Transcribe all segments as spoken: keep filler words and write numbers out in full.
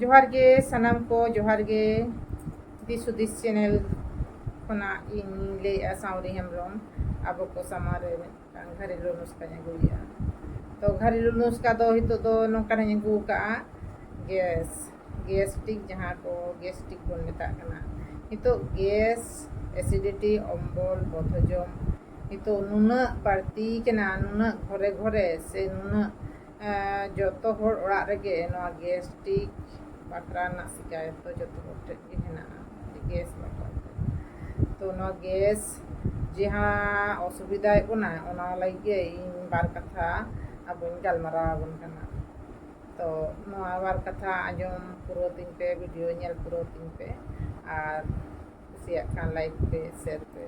ᱡᱚᱦᱟᱨ ᱜᱮ ᱥᱟᱱᱟᱢ ᱠᱚ, ᱡᱚᱦᱟᱨ ᱜᱮ᱾ ᱫᱤᱥ ᱦᱩᱫᱤᱥ ᱪᱮᱱᱮᱞ ᱠᱷᱚᱱᱟᱜ ᱤᱧ ᱞᱟᱹᱭᱮᱫᱼᱟ, ᱥᱟᱶᱨᱤ ᱦᱮᱢᱵᱨᱚᱢ᱾ ᱟᱵᱚ ᱠᱚ ᱥᱟᱢᱟᱝ ᱨᱮ ᱢᱤᱫᱴᱟᱝ ᱜᱷᱟᱨᱮᱞᱩ ᱱᱩᱥᱠᱟᱧ ᱟᱹᱜᱩᱭᱮᱫᱼᱟ᱾ ᱛᱚ ᱜᱷᱟᱨᱮᱞᱩ ᱱᱩᱥᱠᱟ ᱫᱚ ᱱᱤᱛᱚᱜ ᱫᱚ ᱱᱚᱝᱠᱟᱱᱟᱜ ᱤᱧ ᱟᱹᱜᱩ ᱟᱠᱟᱫᱼᱟ, ᱜᱮᱥ, ᱜᱮᱥᱴᱤᱠ, ᱡᱟᱦᱟᱸ ᱠᱚ ᱜᱮᱥᱴᱤᱠ ᱵᱚᱱ ᱢᱮᱛᱟᱜ ᱠᱟᱱᱟ᱾ ᱱᱤᱛᱚᱜ ᱜᱮᱥ, ᱮᱥᱤᱰᱤᱴᱤ, ᱚᱢᱵᱚᱞ, ᱵᱚᱫᱦᱚᱡᱚᱢ ᱱᱤᱛᱚᱜ ᱱᱩᱱᱟᱹᱜ ᱵᱟᱹᱲᱛᱤ ᱠᱟᱱᱟ, ᱱᱩᱱᱟᱹᱜ ᱜᱷᱚᱨᱮ ᱜᱷᱚᱨᱮ ᱥᱮ ᱱᱩᱱᱟᱹᱜ, ᱮᱸ, ᱡᱚᱛᱚ ᱦᱚᱲ ᱚᱲᱟᱜ ᱨᱮᱜᱮ ᱱᱚᱣᱟ ᱜᱮᱥᱴᱤᱠ ᱵᱟᱠᱷᱨᱟ ᱨᱮᱱᱟᱜ ᱥᱤᱠᱟᱭᱚᱛ ᱫᱚ ᱡᱚᱛᱚ ᱦᱚᱲ ᱴᱷᱮᱱ ᱜᱮ ᱦᱮᱱᱟᱜᱼᱟ, ᱜᱮᱥ ᱵᱟᱠᱷᱨᱟ ᱛᱮ᱾ ᱛᱚ ᱱᱚᱣᱟ ᱜᱮᱥ ᱡᱟᱦᱟᱸ ᱚᱥᱩᱵᱤᱫᱷᱟᱭᱮᱫ ᱵᱚᱱᱟ, ᱚᱱᱟ ᱞᱟᱹᱜᱤᱫ ᱜᱮ ᱤᱧ ᱵᱟᱨ ᱠᱟᱛᱷᱟ ᱟᱵᱚᱧ ᱜᱟᱞᱢᱟᱨᱟᱣ ᱟᱵᱚᱱ ᱠᱟᱱᱟ᱾ ᱛᱚ ᱱᱚᱣᱟ ᱵᱟᱨ ᱠᱟᱛᱷᱟ ᱟᱸᱡᱚᱢ ᱯᱩᱨᱟᱹᱣ ᱛᱤᱧ ᱯᱮ, ᱵᱷᱤᱰᱤᱭᱳ ᱧᱮᱞ ᱯᱩᱨᱟᱹᱣ ᱛᱤᱧ ᱯᱮ, ᱟᱨ ᱠᱩᱥᱤᱭᱟᱜ ᱠᱷᱟᱱ ᱞᱟᱭᱤᱠ ᱯᱮ, ᱥᱮᱭᱟᱨ ᱯᱮ,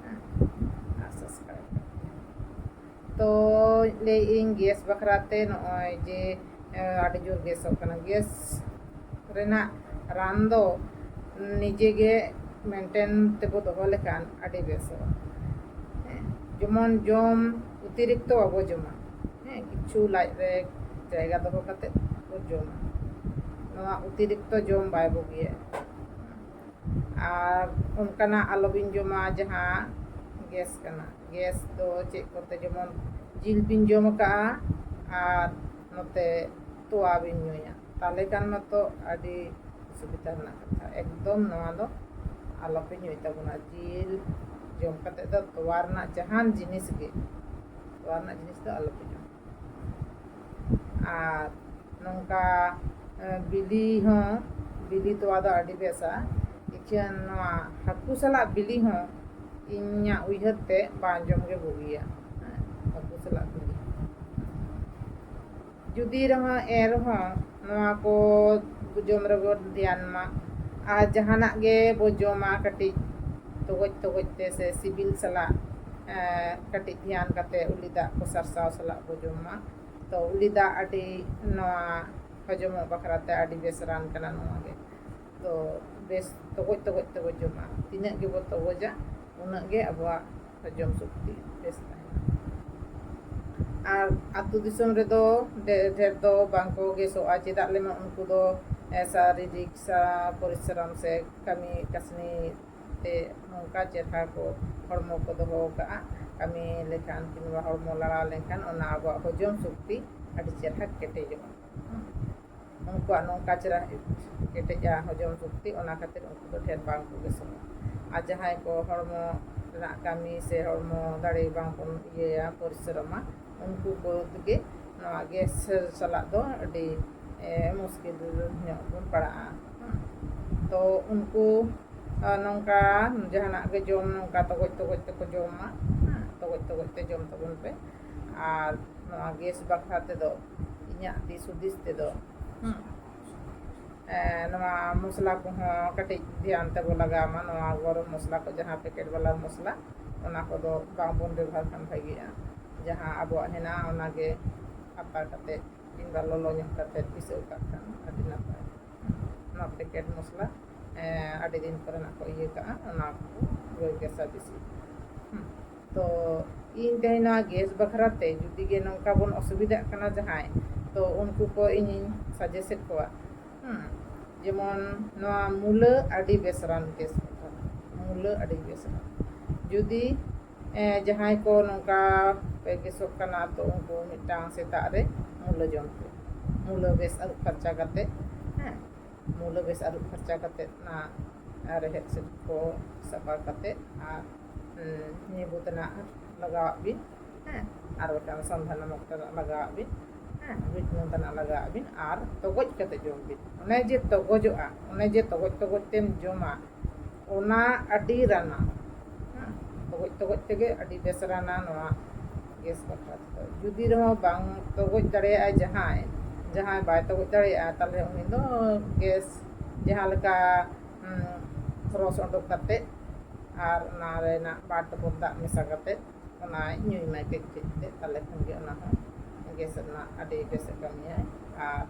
ᱦᱮᱸ, ᱟᱨ ᱥᱟᱵᱥᱠᱨᱟᱭᱤᱵ ᱯᱮ᱾ ᱛᱚ ᱞᱟᱹᱭᱮᱫ ᱟᱹᱧ ᱜᱮᱥ ᱵᱟᱠᱷᱨᱟ ᱛᱮ, ᱱᱚᱜᱼᱚᱭ ᱡᱮ, ᱮ, ᱟᱹᱰᱤ ᱡᱳᱨ ᱜᱮᱥᱚᱜ ᱠᱟᱱᱟ᱾ ᱜᱮᱥ ᱨᱮᱱᱟᱜ ᱨᱟᱱ ᱫᱚ ᱱᱤᱡᱮ ᱜᱮ ᱢᱮᱱᱴᱮᱱ ᱛᱮᱵᱚ ᱫᱚᱦᱚ ᱞᱮᱠᱷᱟᱱ ᱟᱹᱰᱤ ᱵᱮᱥᱚᱜᱼᱟ᱾ ᱦᱮᱸ, ᱡᱮᱢᱚᱱ ᱡᱚᱢ ᱚᱛᱤᱨᱤᱠᱛᱚ ᱵᱟᱵᱚ ᱡᱚᱢᱟ᱾ ᱦᱮᱸ, ᱠᱤᱪᱷᱩ ᱞᱟᱡ ᱨᱮ ᱡᱟᱭᱜᱟ ᱫᱚᱦᱚ ᱠᱟᱛᱮ ᱵᱚ ᱡᱚᱢᱟ᱾ ᱱᱚᱣᱟ ᱚᱛᱤᱨᱤᱠᱛᱚ ᱡᱚᱢ ᱵᱟᱭ ᱵᱩᱜᱤᱭᱟ᱾ ᱟᱨ ᱚᱱᱠᱟᱱᱟᱜ ᱟᱞᱚᱵᱤᱱ ᱡᱚᱢᱟ ᱡᱟᱦᱟᱸ ᱜᱮᱥ ᱠᱟᱱᱟ᱾ ᱜᱮᱥ ᱫᱚ ᱪᱮᱫ ᱠᱚᱛᱮ? ᱡᱮᱢᱚᱱ ᱡᱤᱞ ᱵᱤᱱ ᱡᱚᱢ ᱟᱠᱟᱜᱼᱟ ᱟᱨ ᱱᱚᱛᱮ ᱛᱚᱣᱟ ᱵᱤᱱ ᱧᱩᱭᱟ, ᱛᱟᱦᱚᱞᱮ ᱠᱷᱟᱱ ᱢᱟᱛᱚ ᱟᱹᱰᱤ ᱚᱥᱩᱵᱤᱫᱷᱟ ᱨᱮᱱᱟᱜ ᱠᱟᱛᱷᱟ᱾ ᱮᱠᱫᱚᱢ ᱱᱚᱣᱟ ᱫᱚ ᱟᱞᱚᱯᱮ ᱧᱩᱭ ᱛᱟᱵᱚᱱᱟ᱾ ᱡᱤᱞ ᱡᱚᱢ ᱠᱟᱛᱮ ᱫᱚ ᱛᱚᱣᱟ ᱨᱮᱱᱟᱜ ᱡᱟᱦᱟᱱ ᱡᱤᱱᱤᱥ ᱜᱮ, ᱛᱚᱣᱟ ᱨᱮᱱᱟᱜ ᱡᱤᱱᱤᱥ ᱫᱚ ᱟᱞᱚᱯᱮ ᱡᱚᱢᱟ᱾ ᱟᱨ ᱱᱚᱝᱠᱟ, ᱮ, ᱵᱤᱞᱤ ᱦᱚᱸ, ᱵᱤᱞᱤ ᱛᱚᱣᱟ ᱫᱚ ᱟᱹᱰᱤ ᱵᱮᱥᱟ᱾ ᱤᱠᱷᱟᱹᱱ ᱱᱚᱣᱟ ᱦᱟᱹᱠᱩ ᱥᱟᱞᱟᱜ ᱵᱤᱞᱤ ᱦᱚᱸ ᱤᱧᱟᱹᱜ ᱩᱭᱦᱟᱹᱨ ᱛᱮ ᱵᱟᱝ ᱡᱚᱢ ᱜᱮ ᱵᱩᱜᱤᱭᱟ᱾ ᱦᱮᱸ, ᱦᱟᱹᱠᱩ ᱥᱟᱞᱟᱜ ᱵᱤᱞᱤ᱾ ᱡᱩᱫᱤ ᱨᱮᱦᱚᱸ, ᱮᱱ ᱨᱮᱦᱚᱸ ᱱᱚᱣᱟ ᱠᱚ ᱡᱚᱢ ᱨᱮᱵᱚᱱ ᱫᱷᱮᱭᱟᱱ ᱢᱟ᱾ ᱟᱨ ᱡᱟᱦᱟᱱᱟᱜ ᱜᱮ ᱵᱚ ᱡᱚᱢᱟ, ᱠᱟᱹᱴᱤᱡ ᱛᱚᱜᱚᱡ ᱛᱚᱜᱚᱡ ᱛᱮ ᱥᱮ ᱥᱤᱵᱤᱞ ᱥᱟᱞᱟᱜ, ᱮ, ᱠᱟᱹᱴᱤᱡ ᱫᱷᱮᱭᱟᱱ ᱠᱟᱛᱮ ᱩᱞᱤ ᱫᱟᱜ ᱠᱚ ᱥᱟᱨᱥᱟᱣ ᱥᱟᱞᱟᱜ ᱵᱚ ᱡᱚᱢ ᱢᱟ᱾ ᱛᱚ ᱩᱞᱤ ᱫᱟᱜ ᱟᱹᱰᱤ ᱱᱚᱣᱟ ᱦᱚᱡᱚᱢᱚᱜ ᱵᱟᱠᱷᱨᱟ ᱛᱮ ᱟᱹᱰᱤ ᱵᱮᱥ ᱨᱟᱱ ᱠᱟᱱᱟ ᱱᱚᱣᱟ ᱜᱮ᱾ ᱛᱚ ᱵᱮᱥ ᱛᱚᱜᱚᱡ ᱛᱚᱜᱚᱡ ᱛᱮᱵᱚ ᱡᱚᱢᱟ᱾ ᱛᱤᱱᱟᱹᱜ ᱜᱮᱵᱚ ᱛᱚᱜᱚᱡᱟ, ᱩᱱᱟᱹᱜ ᱜᱮ ᱟᱵᱚᱣᱟᱜ ᱦᱚᱡᱚᱢ ᱥᱚᱠᱛᱤ ᱵᱮᱥ ᱛᱟᱦᱮᱱᱟ᱾ ᱟᱨ ᱟᱹᱛᱩ ᱫᱤᱥᱚᱢ ᱨᱮᱫᱚ ᱰᱷᱮᱨ ᱰᱷᱮᱨ ᱫᱚ ᱵᱟᱝ ᱠᱚ ᱜᱮᱥᱚᱜᱼᱟ᱾ ᱪᱮᱫᱟᱜ ᱞᱮᱢᱟ ᱩᱱᱠᱩ ᱫᱚ ᱥᱟᱨᱤᱨᱤᱠ ᱥᱟ ᱯᱚᱨᱤᱥᱨᱚᱢ ᱥᱮ ᱠᱟᱹᱢᱤ ᱠᱟᱹᱥᱱᱤ ᱛᱮ ᱱᱚᱝᱠᱟ ᱪᱮᱨᱦᱟ ᱠᱚ ᱦᱚᱲᱢᱚ ᱠᱚ ᱫᱚᱦᱚ ᱟᱠᱟᱫᱼᱟ᱾ ᱠᱟᱹᱢᱤ ᱞᱮᱠᱷᱟᱱ ᱠᱤᱝᱵᱟ ᱦᱚᱲᱢᱚ ᱞᱟᱲᱟᱣ ᱞᱮᱱᱠᱷᱟᱱ ᱚᱱᱟ ᱟᱵᱚᱣᱟᱜ ᱦᱚᱡᱚᱢ ᱥᱚᱠᱛᱤ ᱟᱹᱰᱤ ᱪᱮᱨᱦᱟ ᱠᱮᱴᱮᱡᱚᱜᱼᱟ᱾ ᱩᱱᱠᱩᱣᱟᱜ ᱱᱚᱝᱠᱟ ᱪᱮᱨᱦᱟ ᱠᱮᱴᱮᱡᱼᱟ ᱦᱚᱡᱚᱢ ᱥᱚᱠᱛᱤ, ᱚᱱᱟ ᱠᱷᱟᱹᱛᱤᱨ ᱩᱱᱠᱩ ᱫᱚ ᱰᱷᱮᱨ ᱵᱟᱝ ᱠᱚ ᱜᱮᱥᱚᱜᱼᱟ᱾ ᱟᱨ ᱡᱟᱦᱟᱸᱭ ᱠᱚ ᱦᱚᱲᱢᱚ ᱨᱮᱱᱟᱜ ᱠᱟᱹᱢᱤ ᱥᱮ ᱦᱚᱲᱢᱚ ᱫᱟᱲᱮ ᱵᱟᱝ ᱵᱚᱱ ᱤᱭᱟᱹᱭᱟ, ᱯᱚᱨᱤᱥᱨᱚᱢᱟ, ᱩᱱᱠᱩ ᱠᱚ ᱛᱮᱜᱮ ᱱᱚᱣᱟ ᱜᱮᱥ ᱥᱟᱞᱟᱜ ᱫᱚ ᱟᱹᱰᱤ ᱢᱩᱥᱠᱤᱞ ᱧᱚᱜ ᱵᱚᱱ ᱯᱟᱲᱟᱜᱼᱟ᱾ ᱛᱚ ᱩᱱᱠᱩ ᱱᱚᱝᱠᱟ ᱡᱟᱦᱟᱱᱟᱜ ᱜᱮ ᱡᱚᱢ ᱱᱚᱝᱠᱟ ᱛᱚᱜᱚᱡ ᱛᱚᱜᱚᱡ ᱛᱮᱠᱚ ᱡᱚᱢᱟ᱾ ᱛᱚᱜᱚᱡ ᱛᱚᱜᱚᱡ ᱛᱮ ᱡᱚᱢ ᱛᱟᱵᱚᱱ ᱯᱮ᱾ ᱟᱨ ᱱᱚᱣᱟ ᱜᱮᱥ ᱵᱟᱠᱷᱨᱟ ᱛᱮᱫᱚ ᱤᱧᱟᱹᱜ ᱫᱤᱥ ᱦᱩᱫᱤᱥ ᱛᱮᱫᱚ ᱱᱚᱣᱟ ᱢᱚᱥᱞᱟ ᱠᱚᱦᱚᱸ ᱠᱟᱹᱴᱤᱡ ᱫᱷᱮᱭᱟᱱ ᱛᱮᱵᱚ ᱞᱟᱜᱟᱣ ᱢᱟ᱾ ᱱᱚᱣᱟ ᱜᱚᱨᱚᱢ ᱢᱚᱥᱞᱟ ᱠᱚ, ᱡᱟᱦᱟᱸ ᱯᱮᱠᱮᱴ ᱵᱟᱞᱟ ᱢᱚᱥᱞᱟ, ᱚᱱᱟ ᱠᱚᱫᱚ ᱵᱟᱝᱵᱚᱱ ᱵᱮᱵᱚᱦᱟᱨ ᱠᱷᱟᱱ ᱵᱷᱟᱹᱜᱤᱜᱼᱟ᱾ ᱡᱟᱦᱟᱸ ᱟᱵᱚᱣᱟᱜ ᱦᱮᱱᱟᱜᱼᱟ, ᱚᱱᱟᱜᱮ ᱟᱛᱟ ᱠᱟᱛᱮ ᱠᱤᱝᱵᱟ ᱞᱚᱞᱚ ᱧᱚᱜ ᱠᱟᱛᱮ ᱯᱤᱥᱟᱹᱣ ᱠᱟᱜ ᱠᱷᱟᱱ ᱟᱹᱰᱤ ᱱᱟᱯᱟᱭ᱾ ᱱᱚᱣᱟ ᱯᱮᱠᱮᱴ ᱢᱚᱥᱞᱟ ᱟᱹᱰᱤ ᱫᱤᱱ ᱠᱚᱨᱮᱱᱟᱜ ᱠᱚ ᱤᱭᱟᱹ ᱠᱟᱜᱼᱟ, ᱚᱱᱟ ᱠᱚ ᱜᱮᱥᱟ ᱵᱮᱥᱤ᱾ ᱛᱚ ᱤᱧ ᱛᱮᱦᱮᱧ ᱱᱚᱣᱟ ᱜᱮᱥ ᱵᱟᱠᱷᱨᱟ ᱛᱮ ᱡᱩᱫᱤ ᱜᱮ ᱱᱚᱝᱠᱟ ᱵᱚᱱ ᱚᱥᱩᱵᱤᱫᱷᱟᱜ ᱠᱟᱱᱟ ᱡᱟᱦᱟᱸᱭ, ᱛᱚ ᱩᱱᱠᱩ ᱠᱚ ᱤᱧᱤᱧ ᱥᱟᱡᱮᱥᱴ ᱮᱫ ᱠᱚᱣᱟ᱾ ᱡᱮᱢᱚᱱ ᱱᱚᱣᱟ ᱢᱩᱞᱟᱹ ᱟᱹᱰᱤ ᱵᱮᱥ ᱨᱟᱱ ᱜᱮᱥ ᱵᱟᱠᱷᱨᱟ᱾ ᱢᱩᱞᱟᱹ ᱟᱹᱰᱤ ᱵᱮᱥ ᱨᱟᱱ᱾ ᱡᱩᱫᱤ ᱡᱟᱦᱟᱸᱭ ᱠᱚ ᱱᱚᱝᱠᱟ ᱯᱮ ᱜᱮᱥᱚᱜ ᱠᱟᱱᱟ, ᱛᱚ ᱩᱱᱠᱩ ᱢᱤᱫᱴᱟᱝ ᱥᱮᱛᱟᱜ ᱨᱮ ᱢᱩᱞᱟᱹ ᱡᱚᱢ ᱯᱮ᱾ ᱢᱩᱞᱟᱹ ᱵᱮᱥ ᱟᱹᱨᱩᱵ ᱯᱷᱟᱨᱪᱟ ᱠᱟᱛᱮ, ᱦᱮᱸ, ᱢᱩᱞᱟᱹ ᱵᱮᱥ ᱟᱹᱨᱩᱵ ᱯᱷᱟᱨᱪᱟ ᱠᱟᱛᱮ ᱚᱱᱟ ᱨᱮᱦᱮᱫ ᱥᱮᱫ ᱠᱚ ᱥᱟᱯᱷᱟ ᱠᱟᱛᱮ ᱟᱨ ᱱᱤᱵᱩ ᱛᱮᱱᱟᱜ ᱞᱟᱜᱟᱣᱟᱜ ᱵᱤᱱ, ᱦᱮᱸ, ᱟᱨ ᱵᱟᱠᱷᱟᱱ ᱥᱚᱱᱫᱷᱟ ᱱᱟᱢᱚᱠ ᱛᱮᱱᱟᱜ ᱞᱟᱜᱟᱣᱟᱜ ᱵᱤᱱ, ᱦᱮᱸ, ᱵᱤᱴ ᱱᱩᱱ ᱛᱮᱱᱟᱜ ᱞᱟᱜᱟᱣᱟᱜ ᱵᱤᱱ ᱟᱨ ᱛᱚᱜᱚᱡ ᱠᱟᱛᱮ ᱡᱚᱢ ᱵᱤᱱ᱾ ᱚᱱᱮ ᱡᱮ ᱛᱚᱜᱚᱡᱚᱜᱼᱟ, ᱚᱱᱮ ᱡᱮ ᱛᱚᱜᱚᱡ ᱛᱚᱜᱚᱡ ᱛᱮᱢ ᱡᱚᱢᱟ, ᱚᱱᱟ ᱟᱹᱰᱤ ᱨᱟᱱᱟ᱾ ᱦᱮᱸ, ᱛᱚᱜᱚᱡ ᱛᱚᱜᱚᱡ ᱛᱮᱜᱮ ᱟᱹᱰᱤ ᱵᱮᱥ ᱨᱟᱱᱟ ᱱᱚᱣᱟ ᱜᱮᱥ ᱵᱟᱠᱷᱨᱟ ᱛᱮᱫᱚ᱾ ᱡᱩᱫᱤ ᱨᱮᱦᱚᱸ ᱵᱟᱝ ᱛᱚᱜᱚᱡ ᱫᱟᱲᱮᱭᱟᱜᱼᱟᱭ ᱡᱟᱦᱟᱸᱭ, ᱡᱟᱦᱟᱸᱭ ᱵᱟᱭ ᱛᱚᱜᱚᱡ ᱫᱟᱲᱮᱭᱟᱜᱼᱟ, ᱛᱟᱦᱚᱞᱮ ᱩᱱᱤ ᱫᱚ ᱜᱮᱥ ᱡᱟᱦᱟᱸ ᱞᱮᱠᱟ ᱨᱚᱥ ᱩᱰᱩᱠ ᱠᱟᱛᱮ ᱟᱨ ᱚᱱᱟ ᱨᱮᱱᱟᱜ ᱵᱟᱨ ᱰᱚᱵᱚᱞ ᱫᱟᱜ ᱢᱮᱥᱟ ᱠᱟᱛᱮ ᱚᱱᱟ ᱧᱩᱭ ᱢᱟᱭ ᱠᱟᱹᱡ ᱠᱟᱹᱡ ᱛᱮ, ᱛᱟᱦᱚᱞᱮ ᱠᱷᱟᱱ ᱜᱮ ᱚᱱᱟ ᱦᱚᱸ ᱜᱮᱥ ᱨᱮᱱᱟᱜ ᱟᱹᱰᱤ ᱵᱮᱥᱮ ᱠᱟᱹᱢᱤᱭᱟᱭ᱾ ᱟᱨ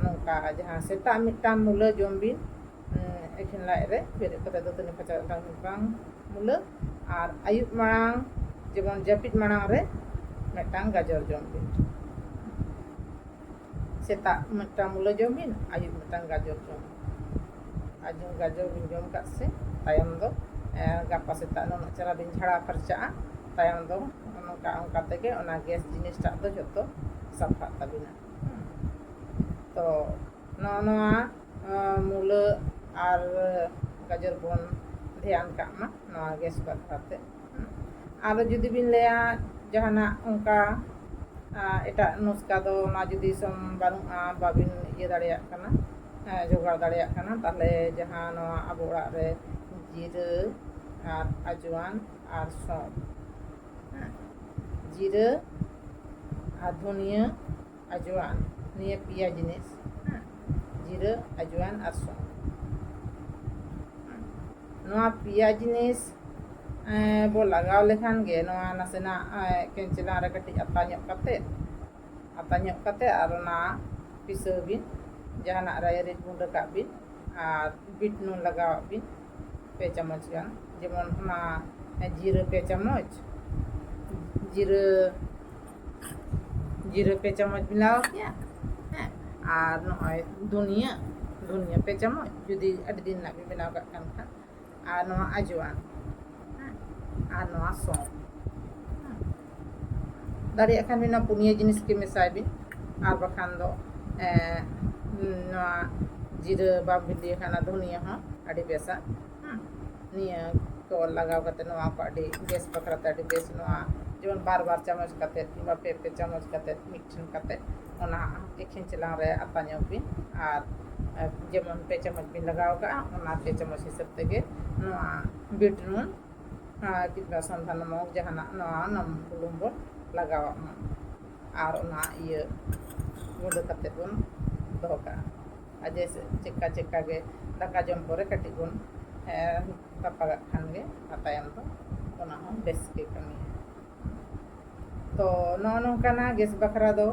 ᱱᱚᱝᱠᱟ ᱡᱟᱦᱟᱸ ᱥᱮᱛᱟᱜ ᱢᱤᱫᱴᱟᱝ ᱢᱩᱞᱟᱹ ᱡᱚᱢ ᱵᱤᱱ, ᱮᱠᱷᱮᱱ ᱞᱟᱡ ᱨᱮ ᱵᱮᱨᱮᱫ ᱠᱟᱛᱮ ᱫᱟᱹᱛᱟᱹᱱᱤ ᱯᱷᱟᱨᱪᱟ ᱞᱮᱱᱠᱷᱟᱱ ᱵᱟᱝ ᱢᱩᱞᱟᱹ, ᱟᱨ ᱟᱹᱭᱩᱵ ᱢᱟᱲᱟᱝ, ᱡᱮᱢᱚᱱ ᱡᱟᱹᱯᱤᱫ ᱢᱟᱲᱟᱝ ᱨᱮ ᱢᱤᱫᱴᱟᱝ ᱜᱟᱡᱚᱨ ᱡᱚᱢ ᱵᱤᱱ᱾ ᱥᱮᱛᱟᱜ ᱢᱤᱫᱴᱟᱝ ᱢᱩᱞᱟᱹ ᱡᱚᱢ ᱵᱤᱱ, ᱟᱹᱭᱩᱵ ᱢᱤᱫᱴᱟᱝ ᱜᱟᱡᱚᱨ ᱡᱚᱢ ᱵᱤᱱ᱾ ᱟᱨ ᱡᱚᱢ, ᱜᱟᱡᱚᱨ ᱵᱤᱱ ᱡᱚᱢ ᱠᱟᱜ ᱥᱮ, ᱛᱟᱭᱚᱢ ᱫᱚ, ᱮ, ᱜᱟᱯᱟ ᱥᱮᱛᱟᱜ ᱱᱩᱱᱟᱹᱜ ᱪᱮᱦᱨᱟ ᱵᱤᱱ ᱡᱷᱟᱲᱟ ᱯᱷᱟᱨᱪᱟᱜᱼᱟ᱾ ᱛᱟᱭᱚᱢ ᱫᱚ ᱱᱚᱝᱠᱟ, ᱚᱱᱠᱟ ᱛᱮᱜᱮ ᱚᱱᱟ ᱜᱮᱥ ᱡᱤᱱᱤᱥᱴᱟᱜ ᱫᱚ ᱡᱷᱚᱛᱚ ᱥᱟᱯᱷᱟᱜ ᱛᱟᱵᱤᱱᱟ᱾ ᱦᱩᱸ᱾ ᱛᱚ ᱱᱚᱜᱼᱚ ᱱᱚᱣᱟ, ᱮ, ᱢᱩᱞᱟᱹ ᱟᱨ ᱜᱟᱡᱚᱨ ᱵᱚᱱ ᱫᱷᱮᱭᱟᱱ ᱠᱟᱜ ᱢᱟ ᱱᱚᱣᱟ ᱜᱮᱥ ᱵᱟᱠᱷᱨᱟ ᱛᱮ᱾ ᱦᱩᱸ᱾ ᱟᱨᱚ ᱡᱩᱫᱤ ᱵᱤᱱ ᱞᱟᱹᱭᱟ ᱡᱟᱦᱟᱱᱟᱜ ᱚᱱᱠᱟ, ᱟ, ᱮᱴᱟᱜ ᱱᱩᱥᱠᱟ ᱫᱚ ᱚᱱᱟ ᱡᱩᱫᱤ ᱥᱚᱢ ᱵᱟᱹᱱᱩᱜᱼᱟ, ᱵᱟᱵᱤᱱ ᱤᱭᱟᱹ ᱫᱟᱲᱮᱭᱟᱜ ᱠᱟᱱᱟ, ᱮ, ᱡᱚᱜᱟᱲ ᱫᱟᱲᱮᱭᱟᱜ ᱠᱟᱱᱟ, ᱛᱟᱦᱞᱮ ᱡᱟᱦᱟᱸ ᱱᱚᱣᱟ ᱟᱵᱚ ᱚᱲᱟᱜ ᱨᱮ ᱡᱤᱨᱟᱹ ᱟᱨ ᱟᱡᱣᱟᱱ ᱟᱨ ᱥᱚᱸᱯ, ᱦᱮᱸ, ᱡᱤᱨᱟᱹ ᱟᱨ ᱫᱷᱩᱱᱤᱭᱟᱹ, ᱟᱡᱣᱟᱱ, ᱱᱤᱭᱟᱹ ᱯᱮᱭᱟ ᱡᱤᱱᱤᱥ, ᱦᱮᱸ, ᱡᱤᱨᱟᱹ, ᱟᱡᱣᱟᱱ ᱟᱨ ᱥᱚᱸᱯ᱾ ᱦᱮᱸ, ᱱᱚᱣᱟ ᱯᱮᱭᱟ ᱡᱤᱱᱤᱥ, ᱮᱸ, ᱵᱚ ᱞᱟᱜᱟᱣ ᱞᱮᱠᱷᱟᱱ ᱜᱮ, ᱱᱚᱣᱟ ᱱᱟᱥᱮᱱᱟᱜ, ᱮᱸ, ᱠᱮᱱ ᱪᱮᱞᱟᱝ ᱨᱮ ᱠᱟᱹᱴᱤᱡ ᱟᱛᱟ ᱧᱚᱜ ᱠᱟᱛᱮ, ᱟᱛᱟ ᱧᱚᱜ ᱠᱟᱛᱮ ᱟᱨ ᱚᱱᱟ ᱯᱤᱥᱟᱹᱣ ᱵᱤᱱ, ᱡᱟᱦᱟᱱᱟᱜ ᱨᱮ ᱨᱤᱫ ᱜᱩᱸᱰᱟᱹ ᱠᱟᱜ ᱵᱤᱱ ᱟᱨ ᱵᱤᱴ ᱱᱩᱱ ᱞᱟᱜᱟᱣᱟᱜ ᱵᱤᱱ ᱯᱮ ᱪᱟᱢᱚᱪ ᱜᱟᱱ, ᱡᱮᱢᱚᱱ ᱚᱱᱟ ᱡᱤᱨᱟᱹ ᱯᱮ ᱪᱟᱢᱚᱪ, ᱡᱤᱨᱟᱹ, ᱡᱤᱨᱟᱹ ᱯᱮ ᱪᱟᱢᱚᱪ ᱵᱤᱱ ᱞᱟᱜᱟᱣ ᱠᱮᱜᱼᱟ, ᱦᱮᱸ, ᱟᱨ ᱱᱚᱜᱼᱚᱭ ᱫᱷᱩᱱᱤᱭᱟᱹ, ᱫᱷᱩᱱᱤᱭᱟᱹ ᱯᱮ ᱪᱟᱢᱚᱪ, ᱡᱩᱫᱤ ᱟᱹᱰᱤ ᱫᱤᱱ ᱨᱮᱱᱟᱜ ᱵᱤᱱ ᱵᱮᱱᱟᱣ ᱠᱟᱜ ᱠᱟᱱ ᱠᱷᱟᱱ, ᱟᱨ ᱱᱚᱣᱟ ᱟᱡᱣᱟᱱ, ᱦᱮᱸ, ᱟᱨ ᱱᱚᱣᱟ ᱥᱚᱸᱯ, ᱦᱮᱸ᱾ ᱫᱟᱲᱮᱭᱟᱜ ᱠᱷᱟᱱ ᱵᱤᱱ ᱱᱚᱣᱟ ᱯᱩᱱᱭᱟᱹ ᱡᱤᱱᱤᱥ ᱜᱮ ᱢᱮᱥᱟᱭ ᱵᱤᱱ, ᱟᱨ ᱵᱟᱠᱷᱟᱱ ᱫᱚ, ᱮᱸ, ᱱᱚᱣᱟ ᱡᱤᱨᱟᱹ ᱵᱟᱢ ᱵᱤᱱ ᱞᱟᱹᱭ ᱠᱷᱟᱱ ᱚᱱᱟ ᱫᱷᱩᱱᱤᱭᱟᱹ ᱦᱚᱸ ᱟᱹᱰᱤ ᱵᱮᱥᱟ᱾ ᱦᱮᱸ, ᱱᱤᱭᱟᱹ ᱠᱚ ᱞᱟᱜᱟᱣ ᱠᱟᱛᱮ ᱱᱚᱣᱟ ᱠᱚ ᱟᱹᱰᱤ ᱵᱮᱥ ᱵᱟᱠᱷᱨᱟ ᱛᱮ ᱟᱹᱰᱤ ᱵᱮᱥ, ᱱᱚᱣᱟ ᱡᱮᱢᱚᱱ ᱵᱟᱨ ᱵᱟᱨ ᱪᱟᱢᱚᱪ ᱠᱟᱛᱮ ᱠᱤᱝᱵᱟ ᱯᱮ ᱯᱮ ᱪᱟᱢᱚᱪ ᱠᱟᱛᱮ ᱢᱤᱫ ᱴᱷᱮᱱ ᱠᱟᱛᱮ ᱚᱱᱟ ᱮᱠᱷᱮᱱ ᱪᱮᱞᱟᱝ ᱨᱮ ᱟᱛᱟ ᱧᱚᱜ ᱵᱤᱱ, ᱟᱨ, ᱮ, ᱡᱮᱢᱚᱱ ᱯᱮ ᱪᱟᱢᱚᱪ ᱵᱤᱱ ᱞᱟᱜᱟᱣ ᱠᱟᱜᱼᱟ, ᱚᱱᱟ ᱯᱮ ᱪᱟᱢᱚᱪ ᱦᱤᱥᱟᱹᱵ ᱛᱮᱜᱮ ᱱᱚᱣᱟ ᱵᱤᱴ ᱱᱩᱱ, ᱟᱨ ᱠᱤᱝᱵᱟ ᱥᱚᱱᱫᱷᱟ ᱱᱚᱢᱚᱠ ᱡᱟᱦᱟᱱᱟᱜ ᱱᱚᱣᱟ ᱱᱚᱢ ᱵᱩᱞᱩᱝ ᱵᱚᱱ ᱞᱟᱜᱟᱣᱟᱜ ᱢᱟ᱾ ᱟᱨ ᱚᱱᱟ ᱤᱭᱟᱹ ᱜᱩᱸᱰᱟᱹ ᱠᱟᱛᱮ ᱵᱚᱱ ᱫᱚᱦᱚ ᱠᱟᱜᱼᱟ᱾ ᱟᱨ ᱡᱮᱭᱥᱮ ᱪᱮᱠᱟ ᱪᱮᱠᱟ ᱜᱮ ᱫᱟᱠᱟ ᱡᱚᱢ ᱯᱚᱨᱮ ᱠᱟᱹᱴᱤᱡ ᱵᱚᱱ, ᱮ, ᱨᱟᱯᱟᱜᱟᱜ ᱠᱷᱟᱱ ᱜᱮ, ᱟᱨ ᱛᱟᱭᱚᱢ ᱫᱚ ᱚᱱᱟ ᱦᱚᱸ ᱵᱮᱥ ᱜᱮ ᱠᱟᱹᱢᱤᱭᱟ᱾ ᱛᱚ ᱱᱚᱜᱼᱚ ᱱᱚᱝᱠᱟᱱᱟᱜ ᱜᱮᱥ ᱵᱟᱠᱷᱨᱟ ᱫᱚ,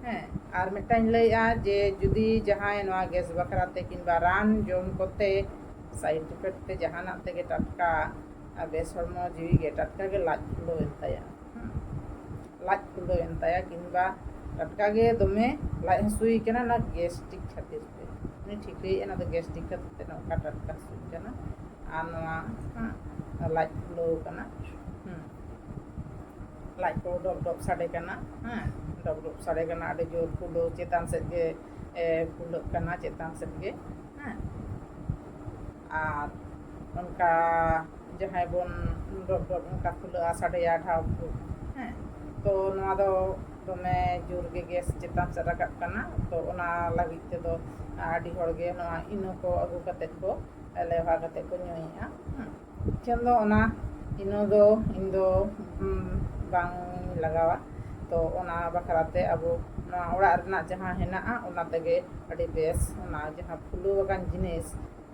ᱦᱮᱸ᱾ ᱟᱨ ᱢᱤᱫᱴᱟᱝ ᱞᱟᱹᱭᱮᱜᱼᱟ ᱡᱮ ᱡᱩᱫᱤ ᱡᱟᱦᱟᱸᱭ ᱱᱚᱣᱟ ᱜᱮᱥ ᱵᱟᱠᱷᱨᱟ ᱛᱮ ᱠᱤᱝᱵᱟ ᱨᱟᱱ ᱡᱚᱢ ᱠᱚᱛᱮ side effect ᱛᱮ ᱡᱟᱦᱟᱱᱟᱜ ᱛᱮᱜᱮ ᱴᱟᱴᱠᱟ ᱟᱨ ᱵᱮᱥ ᱦᱚᱲᱢᱚ ᱡᱤᱣᱤ ᱜᱮ ᱴᱟᱴᱠᱟ ᱜᱮ ᱞᱟᱡ ᱯᱷᱩᱞᱟᱹᱣ ᱮᱱ ᱛᱟᱭᱟ᱾ ᱦᱮᱸ, ᱞᱟᱡ ᱯᱷᱩᱞᱟᱹᱣ ᱮᱱ ᱛᱟᱭᱟ, ᱠᱤᱝᱵᱟ ᱴᱟᱴᱠᱟ ᱜᱮ ᱫᱚᱢᱮ ᱞᱟᱡ ᱦᱟᱹᱥᱩᱭᱮ ᱠᱟᱱᱟ, ᱚᱱᱟ ᱜᱮᱥᱴᱨᱤᱠ ᱠᱷᱟᱹᱛᱤᱨ ᱛᱮ᱾ ᱩᱱᱤ ᱴᱷᱤᱠᱟᱹᱭᱮᱫᱼᱟ ᱚᱱᱟ ᱫᱚ ᱜᱮᱥᱴᱨᱤᱠ ᱠᱷᱟᱹᱛᱤᱨ ᱛᱮ ᱱᱚᱝᱠᱟ ᱴᱟᱴᱠᱟ ᱦᱟᱹᱥᱩᱭᱮ ᱠᱟᱱᱟ᱾ ᱟᱨ ᱱᱚᱣᱟ, ᱦᱮᱸ, ᱞᱟᱡ ᱯᱷᱩᱞᱟᱹᱣ ᱠᱟᱱᱟ᱾ ᱦᱮᱸ, ᱞᱟᱡ ᱠᱚ ᱰᱚᱵ ᱰᱚᱵ ᱥᱟᱰᱮ ᱠᱟᱱᱟ᱾ ᱦᱮᱸ, ᱰᱚᱵ ᱰᱚᱵ ᱥᱟᱰᱮ ᱠᱟᱱᱟ, ᱟᱹᱰᱤ ᱡᱳᱨ ᱯᱷᱩᱞᱟᱹᱣ ᱪᱮᱛᱟᱱ ᱥᱮᱫ ᱜᱮ, ᱮ, ᱯᱷᱩᱞᱟᱹᱜ ᱠᱟᱱᱟ ᱪᱮᱛᱟᱱ ᱥᱮᱫ ᱜᱮ᱾ ᱦᱮᱸ, ᱟᱨ ᱚᱱᱠᱟ ᱡᱟᱦᱟᱸᱭ ᱵᱚᱱ ᱰᱚᱵ ᱰᱚᱵ ᱚᱱᱠᱟ ᱯᱷᱩᱞᱟᱹᱜᱼᱟ, ᱥᱟᱰᱮᱭᱟ ᱰᱷᱟᱣ ᱠᱚ᱾ ᱦᱮᱸ, ᱛᱚ ᱱᱚᱣᱟ ᱫᱚ ᱫᱚᱢᱮ ᱡᱳᱨ ᱜᱮ ᱜᱮᱥ ᱪᱮᱛᱟᱱ ᱥᱮᱫ ᱨᱟᱠᱟᱵ ᱠᱟᱱᱟ᱾ ᱛᱚ ᱚᱱᱟ ᱞᱟᱹᱜᱤᱫ ᱛᱮᱫᱚ ᱟᱹᱰᱤ ᱦᱚᱲ ᱜᱮ ᱱᱚᱣᱟ ᱤᱱᱳ ᱠᱚ ᱟᱹᱜᱩ ᱠᱟᱛᱮᱫ ᱠᱚ ᱞᱮᱣᱦᱟ ᱠᱟᱛᱮᱫ ᱠᱚ ᱧᱩᱭᱮᱫᱼᱟ᱾ ᱦᱮᱸ, ᱤᱠᱷᱟᱹᱱ ᱫᱚ ᱚᱱᱟ ᱤᱱᱳ ᱫᱚ ᱤᱧ ᱫᱚ, ᱩᱸ, ᱵᱟᱝ ᱤᱧ ᱞᱟᱜᱟᱣᱟ᱾ ᱛᱚ ᱚᱱᱟ ᱵᱟᱠᱷᱨᱟ ᱛᱮ ᱟᱵᱚ ᱱᱚᱣᱟ ᱚᱲᱟᱜ ᱨᱮᱱᱟᱜ ᱡᱟᱦᱟᱸ ᱦᱮᱱᱟᱜᱼᱟ, ᱚᱱᱟ ᱛᱮᱜᱮ ᱟᱹᱰᱤ ᱵᱮᱥ, ᱚᱱᱟ ᱡᱟᱦᱟᱸ ᱯᱷᱩᱞᱟᱹᱣ ᱟᱠᱟᱱ ᱡᱤᱱᱤᱥ,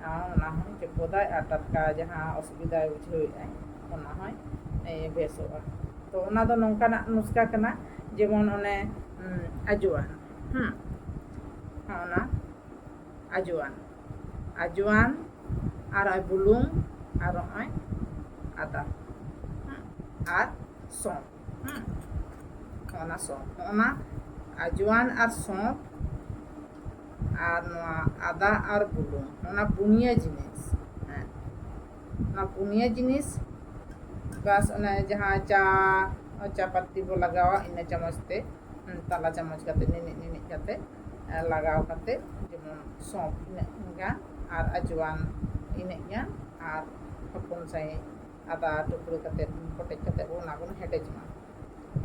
ᱟᱨ ᱚᱱᱟ ᱦᱚᱸᱭ ᱪᱚᱯᱚᱫᱟᱭ ᱟᱨ ᱴᱟᱴᱠᱟ ᱡᱟᱦᱟᱸ ᱚᱥᱩᱵᱤᱫᱷᱟᱭ ᱵᱩᱡᱷᱟᱹᱣᱮᱫᱼᱟᱭ, ᱚᱱᱟ ᱦᱚᱸᱭ, ᱮ, ᱵᱮᱥᱚᱜᱼᱟ᱾ ᱛᱚ ᱚᱱᱟ ᱫᱚ ᱱᱚᱝᱠᱟᱱᱟᱜ ᱱᱩᱥᱠᱟ ᱠᱟᱱᱟ, ᱡᱮᱢᱚᱱ ᱚᱱᱮ, ᱩᱸ, ᱟᱡᱽᱣᱟᱱ, ᱦᱩᱸ, ᱚᱱᱟ ᱟᱡᱽᱣᱟᱱ, ᱟᱡᱽᱣᱟᱱ ᱟᱨ ᱱᱚᱜᱼᱚᱭ ᱵᱩᱞᱩᱝ ᱟᱨ ᱱᱚᱜᱼᱚᱭ ᱟᱫᱟ, ᱦᱩᱸ, ᱟᱨ ᱥᱚᱸᱯ, ᱦᱩᱸ, ᱚᱱᱟ ᱥᱚᱸᱯ, ᱚᱱᱟ ᱟᱡᱽᱣᱟᱱ ᱟᱨ ᱥᱚᱸᱯ ᱟᱨ ᱱᱚᱣᱟ ᱟᱫᱟ ᱟᱨ ᱵᱩᱞᱩᱝ, ᱚᱱᱟ ᱯᱩᱱᱭᱟᱹ ᱡᱤᱱᱤᱥ, ᱦᱮᱸ, ᱚᱱᱟ ᱯᱩᱱᱭᱟᱹ ᱡᱤᱱᱤᱥ, ᱵᱟᱥ ᱚᱱᱮ ᱡᱟᱦᱟᱸ ᱪᱟ, ᱪᱟ ᱯᱟᱹᱛᱤ ᱵᱚ ᱞᱟᱜᱟᱣᱟ, ᱤᱱᱟᱹ ᱪᱟᱢᱚᱪ ᱛᱮ, ᱦᱩᱸ, ᱛᱟᱞᱟ ᱪᱟᱢᱚᱪ ᱠᱟᱛᱮ, ᱱᱤᱱᱤᱡ ᱱᱤᱱᱤᱡ ᱠᱟᱛᱮ, ᱮ, ᱞᱟᱜᱟᱣ ᱠᱟᱛᱮ, ᱡᱮᱢᱚᱱ ᱥᱚᱸᱯ ᱤᱱᱟᱹᱜ ᱜᱟᱱ ᱟᱨ ᱟᱡᱽᱣᱟᱱ ᱤᱱᱟᱹᱜ ᱜᱟᱱ ᱟᱨ ᱦᱚᱯᱚᱱ ᱥᱟᱺᱦᱤᱡ ᱟᱫᱟ ᱴᱩᱠᱨᱟᱹ ᱠᱟᱛᱮ, ᱠᱚᱴᱮᱡ ᱠᱟᱛᱮ ᱵᱚ ᱚᱱᱟ ᱵᱚᱱ ᱦᱮᱰᱮᱡ ᱢᱟ᱾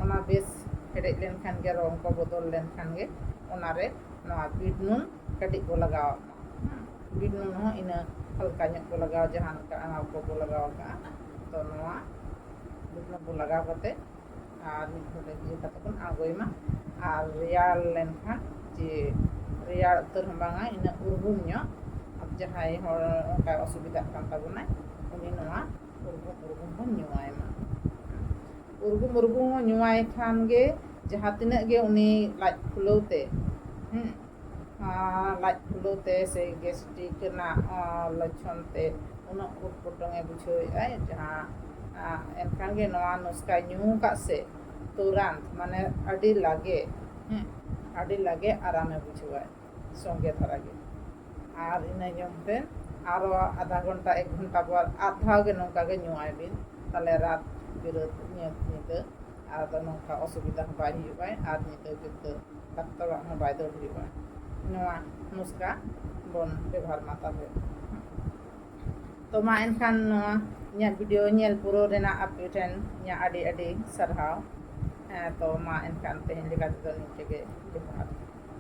ᱚᱱᱟ ᱵᱮᱥ ᱦᱮᱰᱮᱡ ᱞᱮᱱᱠᱷᱟᱱ ᱜᱮ, ᱨᱚᱝ ᱠᱚ ᱵᱚᱫᱚᱞ ᱞᱮᱱᱠᱷᱟᱱ ᱜᱮ, ᱚᱱᱟᱨᱮ ᱱᱚᱣᱟ ᱵᱤᱴ ᱱᱩᱱ ᱠᱟᱹᱴᱤᱡ ᱵᱚ ᱞᱟᱜᱟᱣᱟᱜ ᱢᱟ᱾ ᱦᱮᱸ, ᱵᱤᱴ ᱱᱩᱱ ᱦᱚᱸ ᱤᱱᱟᱹ ᱦᱟᱞᱠᱟ ᱧᱚᱜ ᱵᱚ ᱞᱟᱜᱟᱣᱟ, ᱡᱟᱦᱟᱸ ᱞᱮᱠᱟ ᱟᱬᱟᱣ ᱠᱚᱵᱚ ᱞᱟᱜᱟᱣ ᱠᱟᱜᱼᱟ᱾ ᱛᱚ ᱱᱚᱣᱟ ᱵᱤᱴ ᱱᱩᱱ ᱵᱚ ᱞᱟᱜᱟᱣ ᱠᱟᱛᱮ ᱟᱨ ᱢᱤᱫ ᱜᱷᱟᱹᱲᱤᱡ ᱤᱭᱟᱹ ᱠᱟᱛᱮ ᱵᱚᱱ ᱟᱬᱜᱚᱭ ᱢᱟ᱾ ᱟᱨ ᱨᱮᱭᱟᱲ ᱞᱮᱱᱠᱷᱟᱱ, ᱡᱮ ᱨᱮᱭᱟᱲ ᱩᱛᱟᱹᱨ ᱦᱚᱸ ᱵᱟᱝᱟ, ᱤᱱᱟᱹᱜ ᱩᱨᱜᱩᱢ ᱧᱚᱜ, ᱡᱟᱦᱟᱸᱭ ᱦᱚᱲ ᱚᱱᱠᱟ ᱚᱥᱩᱵᱤᱫᱷᱟᱜ ᱠᱟᱱ ᱛᱟᱵᱚᱱᱟᱭ, ᱩᱱᱤ ᱱᱚᱣᱟ ᱩᱨᱜᱩᱢ ᱩᱨᱜᱩᱢ ᱵᱚᱱ ᱧᱩᱣᱟᱭ ᱢᱟ᱾ ᱩᱨᱜᱩᱢ ᱩᱨᱜᱩᱢ ᱵᱚᱱ ᱧᱩᱣᱟᱭ ᱠᱷᱟᱱ ᱜᱮ ᱡᱟᱦᱟᱸ ᱛᱤᱱᱟᱹᱜ ᱜᱮ ᱩᱱᱤ ᱞᱟᱡ ᱯᱷᱩᱞᱟᱹᱣ ᱛᱮ, ᱦᱩᱸ, ᱟᱨ ᱞᱟᱡ ᱯᱷᱩᱞᱟᱹᱣ ᱛᱮ ᱥᱮ ᱜᱮᱥᱴᱨᱤᱠ ᱨᱮᱱᱟᱜ, ᱟᱨ ᱞᱚᱪᱷᱚᱱ ᱛᱮ ᱩᱱᱟᱹᱜ ᱩᱴᱯᱚᱴᱚᱝ ᱮ ᱵᱩᱡᱷᱟᱹᱣᱮᱫᱼᱟᱭ, ᱡᱟᱦᱟᱸ ᱟᱸ, ᱮᱱᱠᱷᱟᱱ ᱜᱮ ᱱᱚᱣᱟ ᱱᱩᱥᱠᱟᱭ ᱧᱩ ᱟᱠᱟᱫ ᱥᱮ ᱛᱩᱨᱟᱱᱛ, ᱢᱟᱱᱮ ᱟᱹᱰᱤ ᱞᱟᱜᱮ, ᱦᱮᱸ, ᱟᱹᱰᱤ ᱞᱟᱜᱮ ᱟᱨᱟᱢᱮ ᱵᱩᱡᱷᱟᱹᱣᱟᱭ ᱥᱚᱸᱜᱮ ᱫᱷᱟᱨᱟ ᱜᱮ᱾ ᱟᱨ ᱤᱱᱟᱹ ᱧᱩᱛᱮ ᱟᱨᱚ ᱟᱫᱷᱟ ᱜᱷᱚᱱᱴᱟ ᱮᱠ ᱜᱷᱚᱱᱴᱟ ᱯᱚᱨ ᱟᱨ ᱫᱷᱟᱣ ᱜᱮ ᱱᱚᱝᱠᱟ ᱜᱮ ᱧᱩᱣᱟᱭ ᱵᱤᱱ᱾ ᱛᱟᱦᱞᱮ ᱨᱟᱛ ᱵᱤᱨᱟᱹᱛ ᱧᱤᱫ- ᱧᱤᱫᱟᱹ ᱟᱫᱚ ᱱᱚᱝᱠᱟ ᱚᱥᱩᱵᱤᱫᱟ ᱦᱚᱸ ᱵᱟᱭ ᱦᱩᱭᱩᱜᱼᱟ ᱟᱨ ᱧᱤᱫᱟᱹ ᱧᱤᱫᱟᱹ ᱰᱟᱠᱛᱚᱨ ᱚᱲᱟᱜ ᱦᱚᱸ ᱵᱟᱭ ᱫᱟᱹᱲ ᱦᱩᱭᱩᱜᱼᱟ᱾ ᱱᱚᱣᱟ ᱱᱩᱥᱠᱟ ᱵᱚᱱ ᱵᱮᱵᱚᱦᱟᱨ ᱢᱟ ᱛᱟᱦᱞᱮ᱾ ᱛᱚ ᱢᱟ ᱮᱱᱠᱷᱟᱱ ᱱᱚᱣᱟ ᱤᱧᱟᱹᱜ ᱵᱷᱤᱰᱤᱭᱳ ᱧᱮᱞ ᱯᱩᱨᱟᱹᱣ ᱨᱮᱱᱟᱜ ᱟᱯᱮ ᱴᱷᱮᱱ ᱤᱧᱟᱹᱜ ᱟᱹᱰᱤ ᱟᱹᱰᱤ ᱥᱟᱨᱦᱟᱣ᱾ ᱦᱮᱸ, ᱛᱚ ᱢᱟ ᱮᱱᱠᱷᱟᱱ ᱛᱮᱦᱮᱧ ᱞᱮᱠᱟ ᱛᱮᱫᱚ ᱱᱤᱝᱠᱟᱹ ᱜᱮ, ᱡᱚᱦᱟᱨ᱾